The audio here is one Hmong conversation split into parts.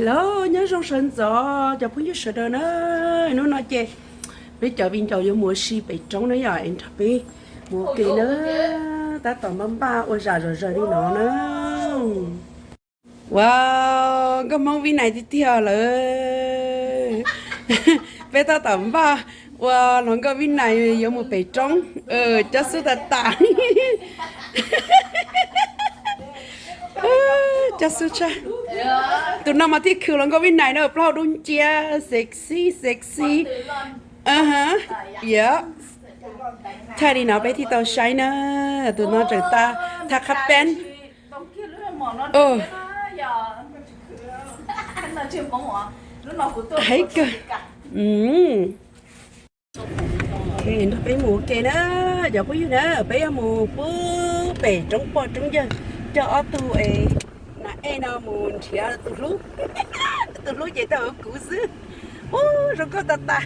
Hello, nyob zoo sawv ntxov cov phooj ywg sawv daws na. Hnub no ces peb cov viv ncaus yuav mus ua si pem roob na yom, es nrog peb mus ua ke na. Tab tom npaj npaj ua zam zom zaws li no na. Ua nkauj Hmoob Vib Nais tiag tiag lawm. Peb tab tom npaj ua hluas nkauj Vib Nais yuav mus pem roob, cov xub tas tas. Cov xub tshaj. Tus no mas thiaj khwv hluas nkauj Vib Nais na, plaub hau dub nciab, sexy sexy. Yog, thaij li no peb thiaj tau saib na. Tus no tseem tas thaj qhab peeb. Heev kawg. Nrog peb mus ua ke na, cov phooj ywg na, peb yuav mus pub pem roob poj roob yawg, coj ob tug nas ej no mus nrhiav tus hlub. Tus hlub ces tau kuv xwb. Ub, zoo nkauj tas tas.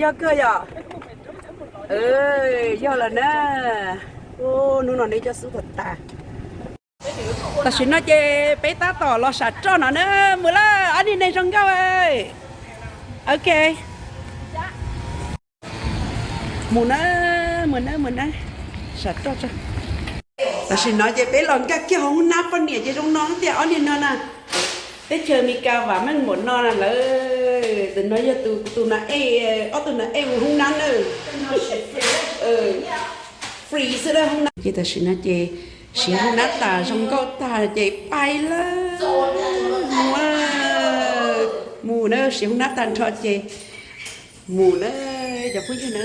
Yog kawg yom. Yog lawm na. Ub, hnub no nej cov xub tas tas. Tam sim no ces peb tab tom los sam roj no na, mus lawm ob niag neeg zoo nkauj. Ok. Mus na, mus na, mus na. Sam roj tso. Tam sim no ces peb los nkag kiag hauv hoob nab poj niam ces zoo no tiag ob niag no na. Teb chaws Amelikas vam meej npaum no na lawm. Tus no yog tus nas ej, ob tug nas ej mus hoob nab na. Free xwb na hoob nab. Ces tam sim no ces siv hoob nab tas zoo nkauj tag ces pais lawm. Mus, mus na, siv hoob nab tag nrho ces mus na, cov phooj ywg na.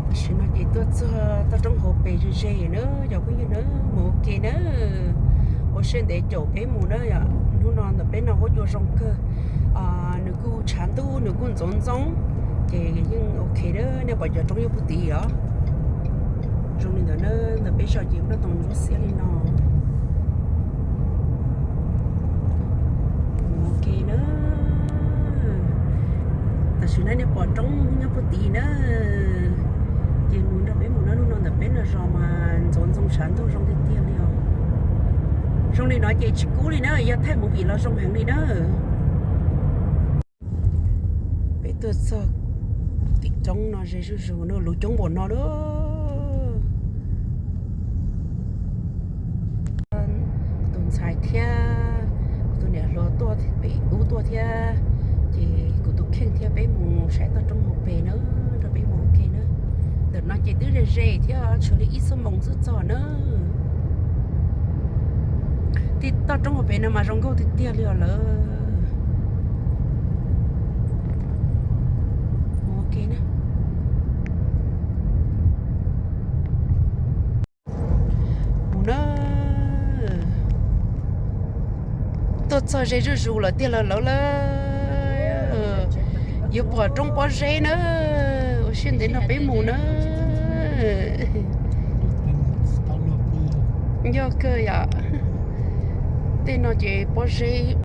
Tam sim no ces tuaj txog toj roob hauv pes ze ze na, cov phooj ywg na, mus ua ke na. Ua siab ntev caum peb mus na yom. Hnub no ntawm peb no huab cua zoo kawg. Nws kuj tshav ntuj nws kuj ntxoov ntxoo, ces yeej ok na. Nej pom cov roob nyob puag tid os. Zoo li ntawd na, ntawm peb zos ces nplooj toos ntsuab xiab li no. Mus ua ke na. Tam sim no nej pom roob nyob puag tid na. Ces mus nrog peb mus na, hnub no ntawm peb no zos mas ntxoov ntxoo tshav ntuj zoo tiag tiag li os. Zoo li no ces tsis kub li na, yog thaij movie los zoo heev li na. Peb tuaj txog tim roob no ze zuj zus no, luv coob npaum no lawm. Kuv tus ntxhais thiab kuv tus niam hluas tuaj pem ub tuaj thiab, ces kuv tus kheej thiab peb mus saib toj roob hauv pes na, nrog peb mus ua ke na. Ntawm no ces twb ze ze thiab, tshuav li ib xuab moos xwb txog na. Tij toj roob hauv pes no mas zoo nkauj tiag tiag li os lawm. Mus ua ke na. Mus na. Tuaj txog ze zuj zus lawm tiag lawm lawv lawm. Yuav pom roob pob zeb na. Ua siab ntev nrog peb mus na. Yog kawg yom. Tej no ces pob zeb.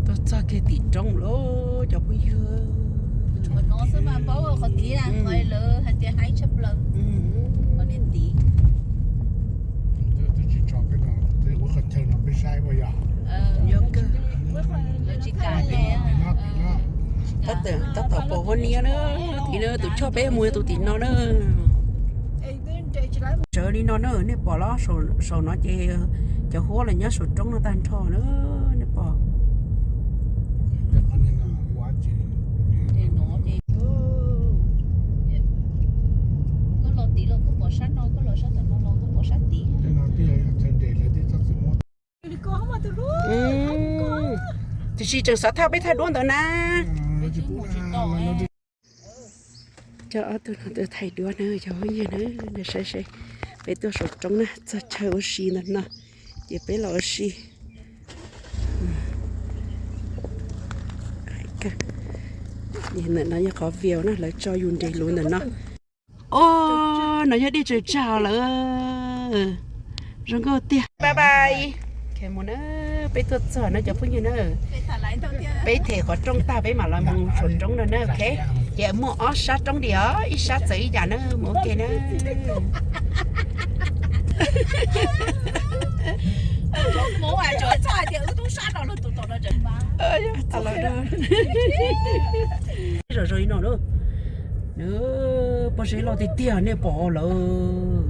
Tuaj txog kiag tim roob lawm cov phooj ywg. Tab tom pom ua niam na, tim no tus choj peb mus yog tus tim no na. Tsawv li no na, nej pom los saum no ces cov huab los nyob saum roob no tag nrho na, nej pom. Tiam sis tseem xav thaj peb thaj duab ntawd na. Coj ob tug no tuaj thaij duab na cov phooj ywg na, saib seb. Peb tuaj saum roob na, txog chaw ua si ntawm no, ces peb los ua si. Ntawm no yog qhov view na, lawv tso yus nres luv ntawm no. Os, no yog dej tsaws tsag lawm. Zoo nkauj tiag. Bye bye. Mus na, peb tuaj txog na cov phooj ywg na. Peb them qhov rooj tag peb mam los mus saum roob no na, ok. Ces muaj ob sab roob diam, ib sab txawv ib yam na, mus ua ke na. Txhob hais tias wb tub sab no lawm tus tom no tseem pab. Tab lawm da. Zom zaws li no lauj. Pob zeb loj tiag tiag nej pom lawm.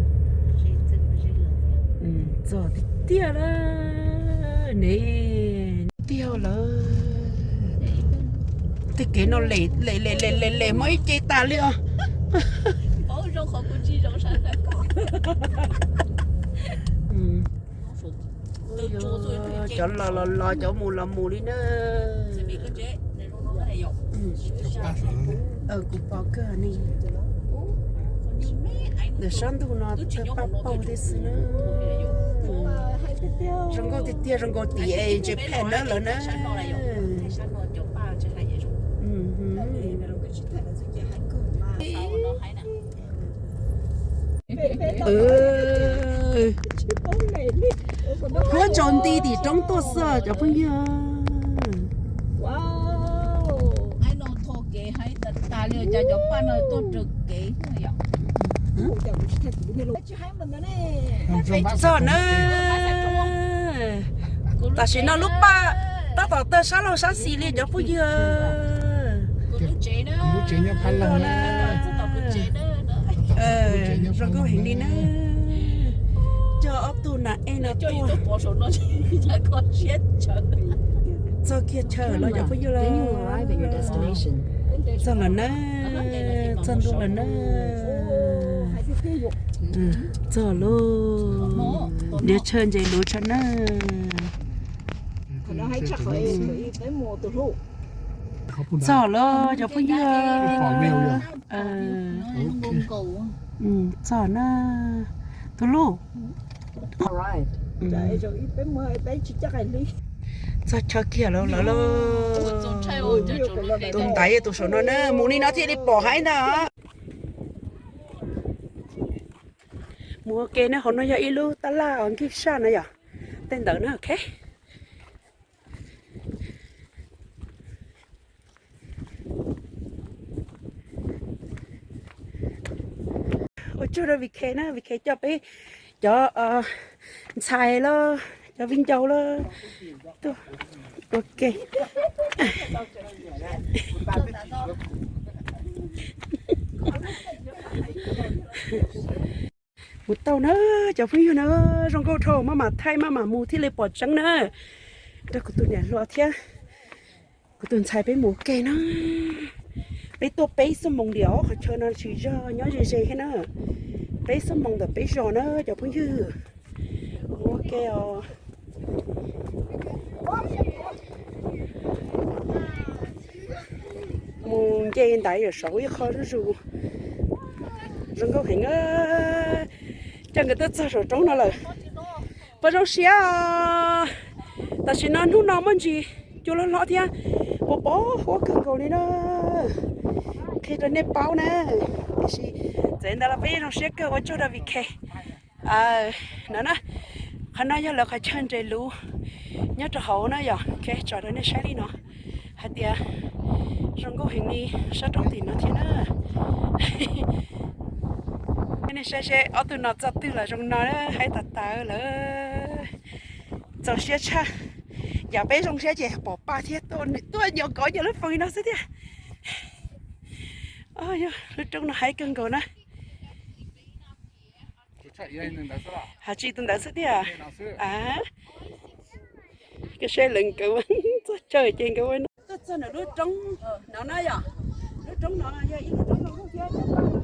Txog tiag tiag lawm ne. Tiag lawm. Tej kev no lem lem lem lem lem lem muaj ib ce tas li os. Cov los los los, cov mus los mus li na. Kuv pom kawg ni. Ntawm sab ntug no thawj paj paug thiab xwb na. Zoo nkauj tiag tiag, zoo nkauj tiag es ntses phem nawb lawm na. Huab tsaus nti tim roob tuaj xwb cov phooj ywg. Txog na. Tam sim no lub paj tab tom tawg sab laug sab xis li cov phooj ywg. Zoo nkauj heev li na. Cog ob tug nas ej no tuaj. Txog kiag chaw lawm cov phooj ywg lauj. Txog lawm na. Txog ntua lawm na. Txog lauj. Niag chaw ntses luv tshaj na. Txog lawm cov phooj ywg. Txog na. Tus hlub. Txog chaw kiag lawm lawm lauj. Tus ntaiv tus saum no na, mus li no thiaj li pom haib ntag. Mus ua ke na, hauv no yog ib lub tab laj uas nkig saj no yom. Tej ntawd na, ok. Ua tsaug rau Vik na, Vik coj peb cov ntxhais los cov viv ncaus los tuaj ua ke. Mus tau na, cov phooj ywg na, zoo nkauj dhau, maj mam thaij maj mam mus thiaj li pom tseeb na. Rau kuv tus niam hluas thiab kuv tus ntxhais peb mus ua ke na. Peb tuaj peb xuab moos li os, qhov chaw no tsis yog nyob ze ze thiab na. Peb xuab moos ntawm peb zos na cov phooj ywg. Mus ua ke os. Mus nce ntaiv yam saud ib qho zuj zus. Zoo nkauj heev. Coj nkawd tuaj txog saum roob no lawm. Puas zoo siab os? Tam sim no hnub no muaj ntsis cua loj hlob thiab, pos pos huab kawg nkaus li na. Qhia rau nej paub na. Tiam sis txawm ntawd los peb zoo siab kawg, ua tsaug rau Vik. No na, qhov no yog lawv qhov chaw ntses luv nyob rau hauv na yom. Tso rau nej saib li no hais tias zoo nkauj heev li sab roob tim no thiab na. Nej saib seb ob tug no txog twg los zoo no, haib tas tas lawm. Txaus siab tshaj. Yog peb zoo siab ces pom paj thiab tuaj nyuam kov nyias lub fawm no xwb tiag. Lub roob no haib kawg nkaus na. Has tsis tus ntawd xwb tiag. Koj saib lawv nkawd txog chaw ces nkawd ua no. Tuaj txog nram lub roob no na yom. Lub roob no yog ib lub roob zoo nkauj thiab cov paj.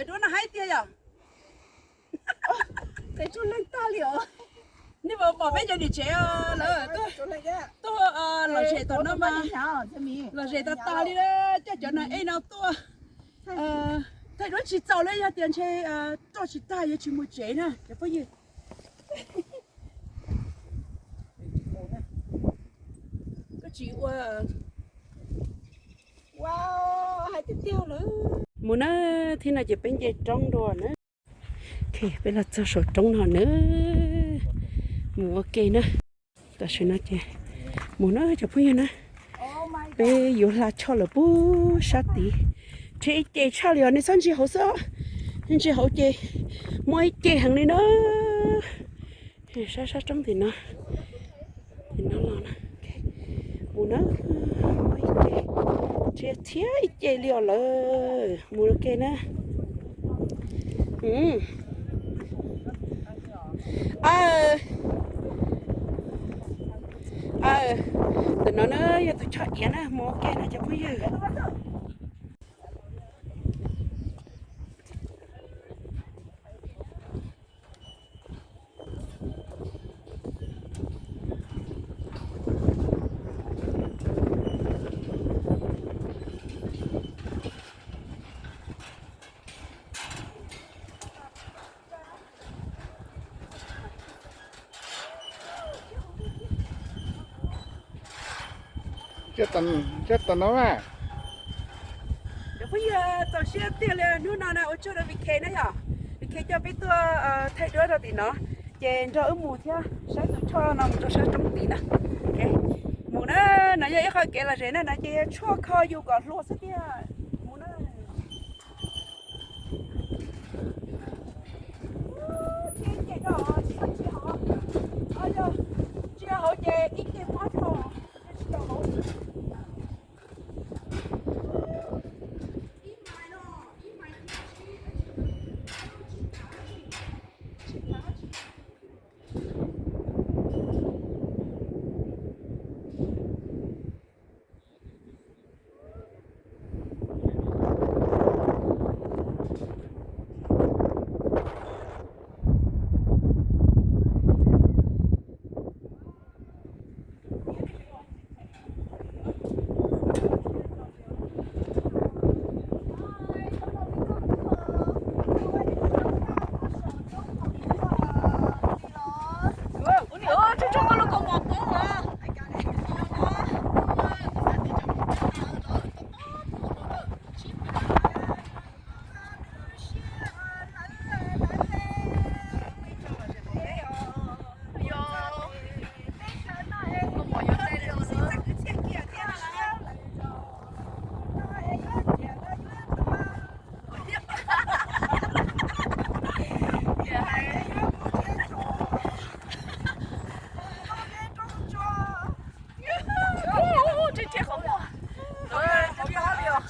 Cov duab no haib tiag yom. Peb tsuj leej tag li os. Nej puas pom peb cov niam tsev lawv tuaj, tuaj lom zem tom no mas, lom zem tag tag li, coj cov nas ej no tuaj. Thaij duab tsis txaus li, yog tias ntshe roj tsis tag yuav tsis mus tsev na cov phooj ywg. Koj tsis ua, hais tiag tiag lawm. Mus na, thib no ces peb nce roob dua na. Peb los txog saum roob no na, mus ua ke na. Tam sim no ces mus na cov phooj ywg na, peb yuav hla choj lawm pub sab tid. Ntshe ib ce tshaj li os, nej txhob ntsia hauv xwb, ntsia hauv ces muaj ib ce heev li na. Sab sab roob tim no, tim no los na. Mus na, muaj ib ce, ntshe thiab ib ce li os lawm, mus ua ke na. Tam no na yog tus choj iav na, mus ua ke na cov phooj ywg. Cov phooj ywg, txaus siab tiag li hnub no na, ua tsaug rau Vik na yom. Vik coj peb tuaj thaij duab rau tim no, ces nrog wb mus thiab saib tus choj no mus rau sab roob tid na. Mus na, no yog ib qho kev lom zem na, no ces yog tshuaj kho yus kom hluas xwb tiag. Mus na. Tsis hauv ces ib ce mob rho, tsis hauv.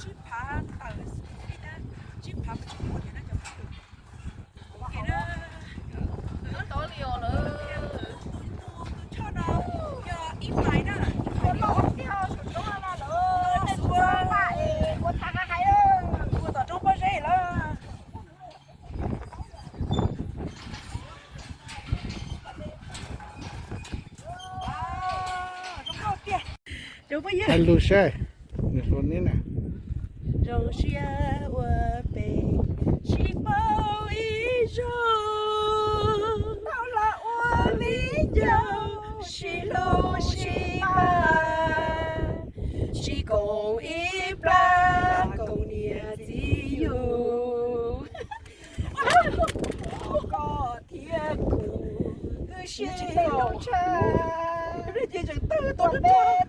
Tsib phav tawm, tsib phav tsis muaj thiab na cov phooj ywg. Tus choj no yog ib mais na, ib mais li os. Ua tom roob pob zeb lawm. Cov phooj ywg, zoo siab ua peb sib paub ib zaug, tau los ua viv ncaus sib hlub sib pab, sib koom ib plab koom niam txiv yug. Koj thiab kuv wb sib hlub tshaj, ua peb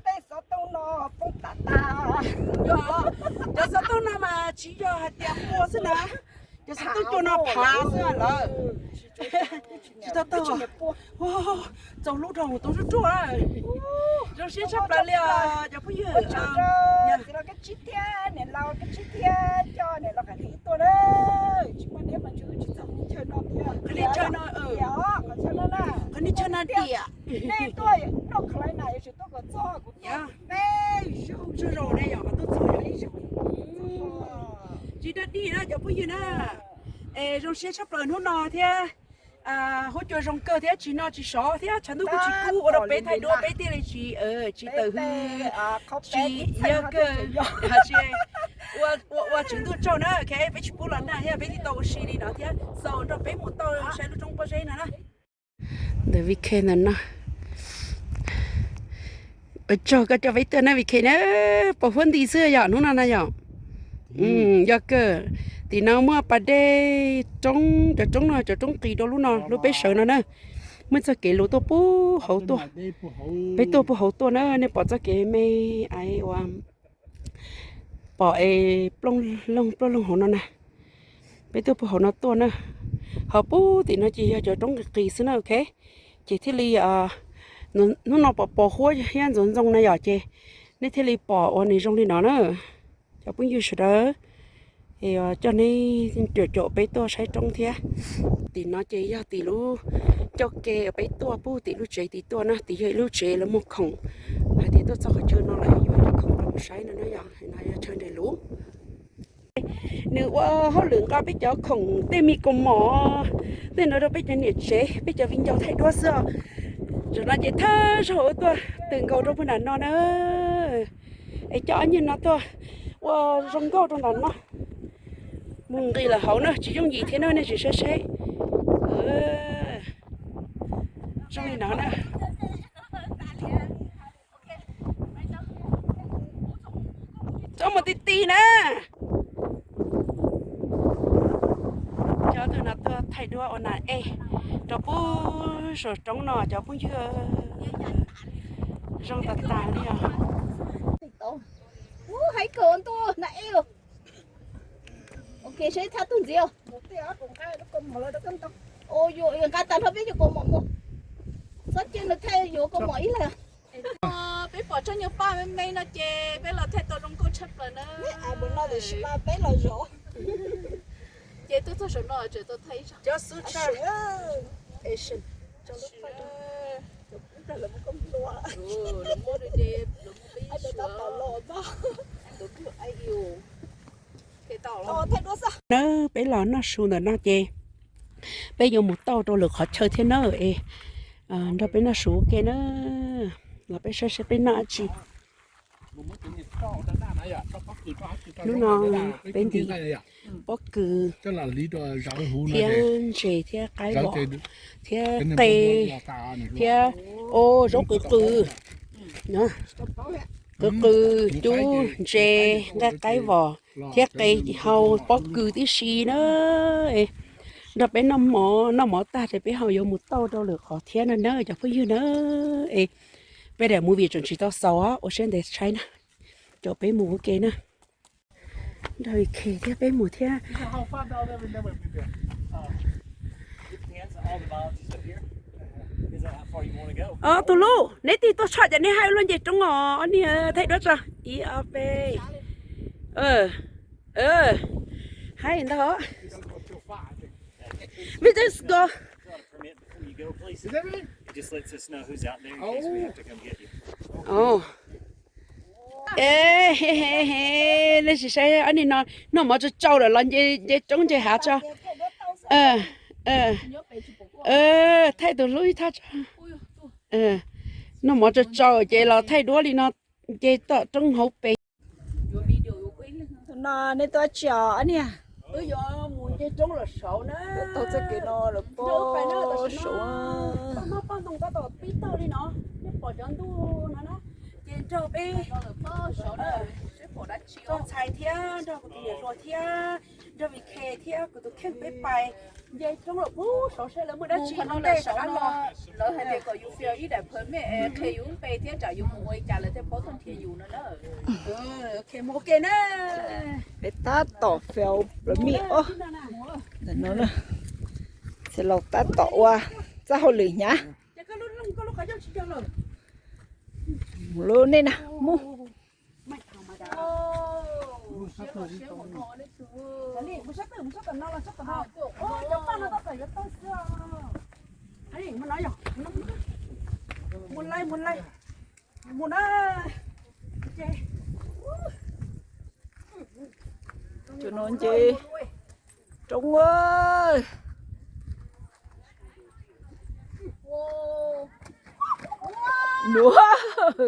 tej xov tooj no poob tas tas. Yog, cov xov tooj no mas tsis yog hais tias ua xwb na, cov xov tooj cua no phav xwb lawm. Tsis tau tau. Txaus hlub dhau mus tau ruaj ruaj. Zoo siab tshaj plaws li os cov phooj ywg. Txiv los kab tsib thiab niam laus kab tsib thiab coj niam laus Qhais Hli tuaj na. Tsis muaj niam mas tsis txog qhov chaw no tiag. Qhov niag chaw no, qhov niag chaw no diam. Nej tuaj noj kha lai na yuav tsum tuaj kom txog kuv tuaj peb zaug, tsawg zaus ne yom mas tuaj txog yom ib zaug. Tsis dog dig na cov phooj ywg na. Es zoo siab tshaj plaws hnub no thiab, huab cua zoo kawg thiab tsis no tsis sov thiab tshav ntuj kuj tsis kub ua rau peb thaij duab peb thiaj li tsis, tsis tawm hws, tsis yog kawg, ua ua tswv ntuj tsaug na, peb tsis pub los nag thiab peb thiaj tau ua si li no thiab xaus nrog peb mus tau saib lub roob pob zeb no na. Ntawm Vik ntawm no. Ua tsaug koj coj peb tuaj na Vik na, pos huab nti xwb yom hnub no na yom. Yog kawg, tim no muaj pas dej roob, cov roob no cov roob qis rau lub no lub peb sawv no na. Muaj txoj kev luv tuaj puag hauv tuaj. Peb tuaj puag hauv tuaj na, nej pom txoj kev me ais ua pom es plooj loog plooj loog hauv no na. Peb tuaj puag hauv no tuaj na. Ho puag tim no ces yog cov roob qis qis xwb na, ok. Ces thiaj li hnub no pom pos huab thiab ntxoov ntxoo na yom, ces nej thiaj li pom ua nws zoo li no na. Cov phooj ywg sawv daws, coj neb caum caum peb tuaj saib roob thiab. Tim no ces yog tim lub coj ke peb tuaj puag tim lub tsev tid tuaj na, tim yog ib lub tsev lawv muag khoom, hais tias tuaj txog qhov chaw no lawv yuav ib khoom rau mus saib no na yom, no yog chaw nres lus. Nws ua hauj lwm nqa peb cov khoom tej me kaus mom tej no rau peb cov niam tsev peb cov viv ncaus thaij duab xwb os. Zaum no ces thawj zaug tuaj tws nkaus rau puag nram no na. Es coj ob nyuag no tuaj ua zoo nkauj rau nram no. Mus nqis lawm hauv na tsis yooj yim thiab na, nej tsis saib seb. Zoo li no na. Coj mus ti ti na. Cov twg no tuaj thaij duab ua nas ej rau puag saum roob no cov phooj ywg, zoo tas tas li os. Ub, haib kawg ntuj nas ej. Ok, seb thaj tug ntxiv. Nqa tag nrho peb cov kaus mom mus. Txhob cia nws thaij yuav kaus mom ib leeg. Peb pom tsob nyuag paj me me no ces peb los thaij tau zoo nkauj tshaj plaws na. Peb los zov. Ces tuaj txog saum no tseem tau thaij ib zog. Cov xub tshaj. Nawb, peb los noj su ntawm no ces peb yuav mus tauj rau lwm qhov chaw thiab nawb es nrog peb noj su ua ke na. Los peb saib seb peb noj dab tsi. Hnub no peb ntim pob kws thiab ntses thiab qaib vos thiab qe, o, zaub qws qws, qws qws, cub ntses, nqaij qaib vos thiab qe hau pob kws tib si na. Nrog peb noj mov, noj mov tag ces peb ho yuav mus tauj rau lwm qhov thiab no na cov phooj ywg na. Es peb daim movie tseem tsis tau xaus, ua siab ntev tshaib na. Caum peb mus ua ke na. Nrog Vik thiab peb mus thiab. Tus hlub, neb tig tuaj tshaj ces neb hais luag nce roob os, ob niag thaij duab tso. Ib ob peb. Hais ntag. Nej sim saib ob niag no, noj mov tsau tsau lawm los nce roob nce hav tso. Thaij tus hlub ib thaj tso. Noj mov tsau tsau ces los thaij duab li no, nce tom roob hauv pes. No nej tuaj tsi os ob niag? Wb yuav mus nce roob los saud na. Tau txoj kev no lawm pob saud. Paj ntoo tab tom pib tawg li no, nej pom cov ntuj no na, ces nrog peb txoj ntxhais thiab nrog kuv tus niam hluas thiab nrog Vik thiab kuv tus kheej peb pais nce roob los pub saud seb lawv muaj dab tsi ua ntej saud no. Lawv hais tias kom yus fill ib daim permit qhia yus lub npe thiab tsam yus mus ua li cas lawv thiaj paub txog nrhiav yus no na. Ok, mus ua ke na. Peb tab tom fill permit os. Ntawm no na, txiv laus tab tom ua txoj hauj lwm hnyav. Mus lub nej na, mus. Mus na. Cov no nce Roob a. Nuav.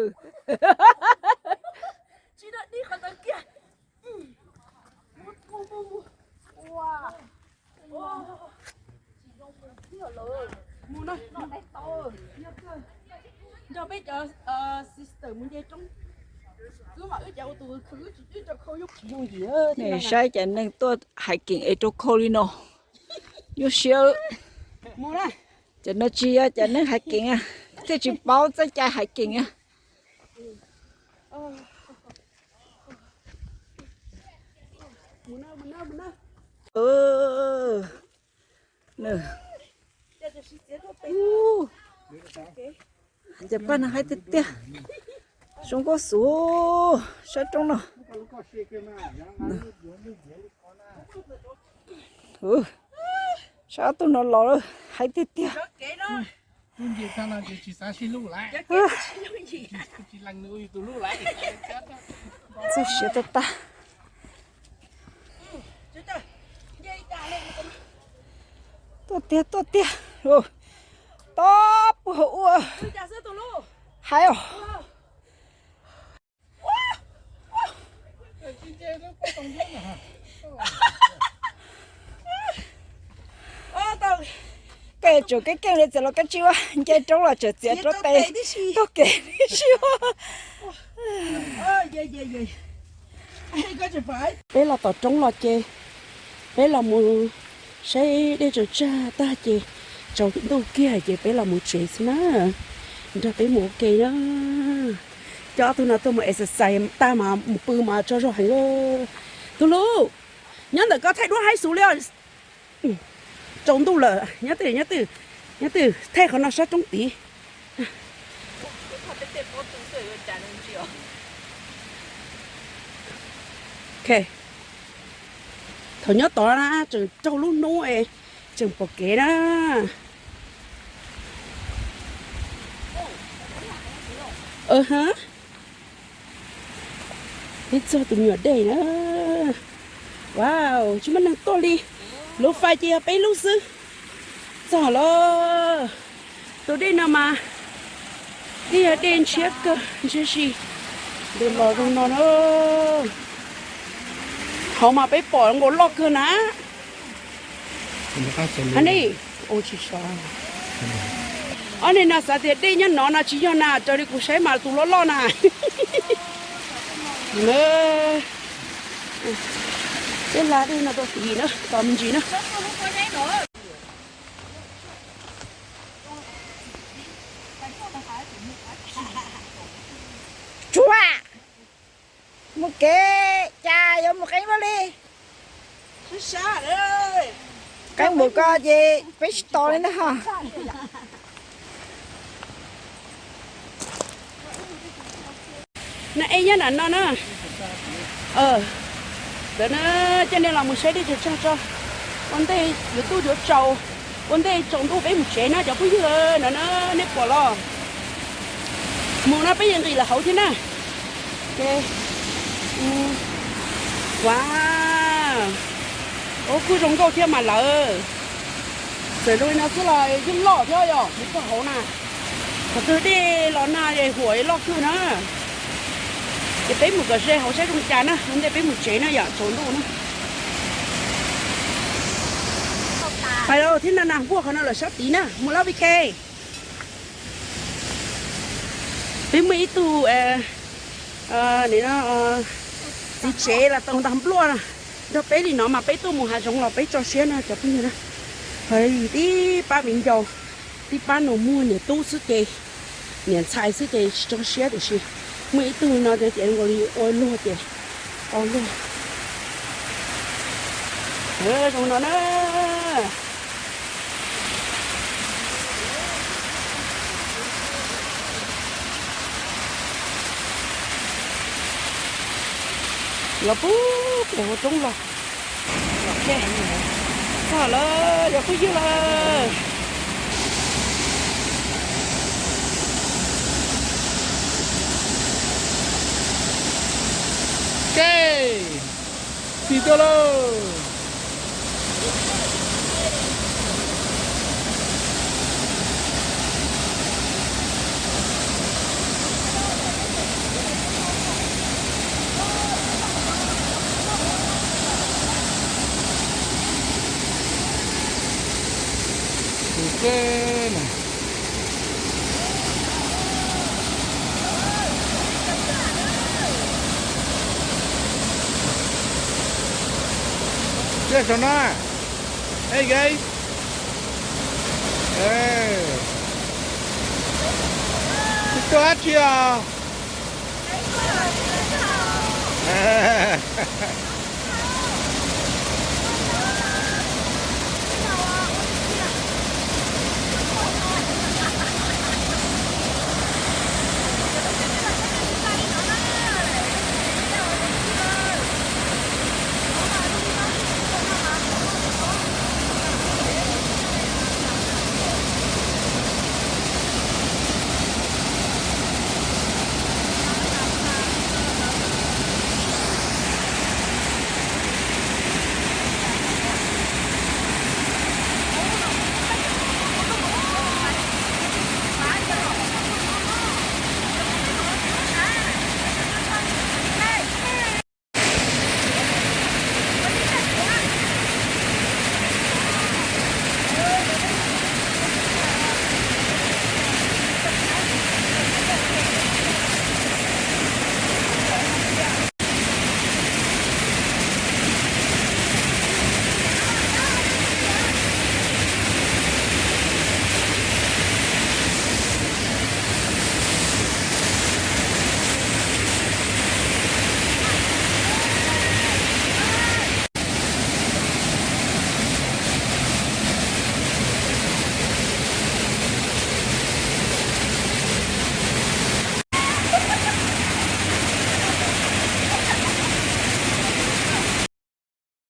Nrog peb cov sister mus nce roob. Wb mas wb cov ua tus khwv wb tsis twb rau khau yooj. Saib cov neeg tuaj hiking es rau khau li no. Nyuaj siab. Cov no tsis yog cov neeg hiking, thiaj tsis paub txoj cai hiking. Cov paj no haib tiag tiag. Zoo nkauj xwb, sab roob no. Sab tug no los lawm, haib tiag tiag. Txog siav tag tag. Tuaj tiag tuaj tiag. Tod puag hauv ua. Haib os. Koj tseem keej keej li txiav los kab tsib ua nce roob los tseem txiav rau tes tuaj kev tib si. Peb los tom roob los ces peb los mus saib dej tsaws tsag tag ces tsaus ntuj kiag ces peb los mus tsev xwb na. Nrog peb mus ua ke na. Coj ob tug no tuaj mus exercise tag mas mus pw mas tsaug zog heev. Tus hlub, nyob ntawm koj thaij duab haib xus li os. Tsaus ntuj lawm, nyob twj, nyob twj, nyob twj, thaij qhov no sab roob tid. Ok, thaum nyob tod na tseem raug lub hnub es tseem pom kev na. Peb txog tus me nyuam dej na. Wow, tsis muaj neeg tuaj li. Lub fais ces yog peb lub xwb. Txog lawm. Tus dej no mas twb yog dej ntshiab kawg ntshiab si. Tus los zoo no na. Hauv mas peb pom nkaus loj kawg na. Honey, ua tsis sov. Ob niag no xav tias dej nyob no no tsis yog na, raws li kuv saib mas tus loj loj na. Peb hla dej no rau tid na, tos me ntsis na. Tsuag, mus kev cas yuav mus qeeb luaj li. Qeeb mus ko ces peb tsis tos li na ho. No ej nyob nram no na. Ntawd na, coj nej los mus saib dej tsaws tsag tso. Ua ntej yuav tuj yuav tsaus, ua ntej tsaus ntuj peb mus tsev na cov phooj ywg na, nej pom los. Mus no peb yeej nqis lawm hauv thiab na. Ua, kuj zoo nkauj thiab mas lawm. Txawm zoo li no xwb los yeej loj thiab yom, mus txog hauv na. Qhov twg dej los nag huam loj kawg na. Ces peb mus kom ze hauv saib zoo cas na, ua ntej peb mus tsev na yom, tsaus ntuj na. Hais los thiab na, nag npuaj qhov no lawm sab tid na, mus lawm Vik. Peb muaj ib tug txiv tsev los tau ntag npluaj na, nrog peb li no mas peb tuaj mus hav zoov los peb tso siab na cov phooj ywg na. Hais tib pab viv ncaus, tib pab nus muag niam tub xwb ces, niam ntxhais xwb ces tsis tso siab tiam sis muaj ib tug no ces nkaus li ua luag ces tau luag. Zoo no na. Los puag pem hauv roob los. Txog lawm, yog phooj ywg lawm. Ok, txog tuaj lawm. Xwb na. Tuaj saum no. Hey guys. Tuaj dab tsi os?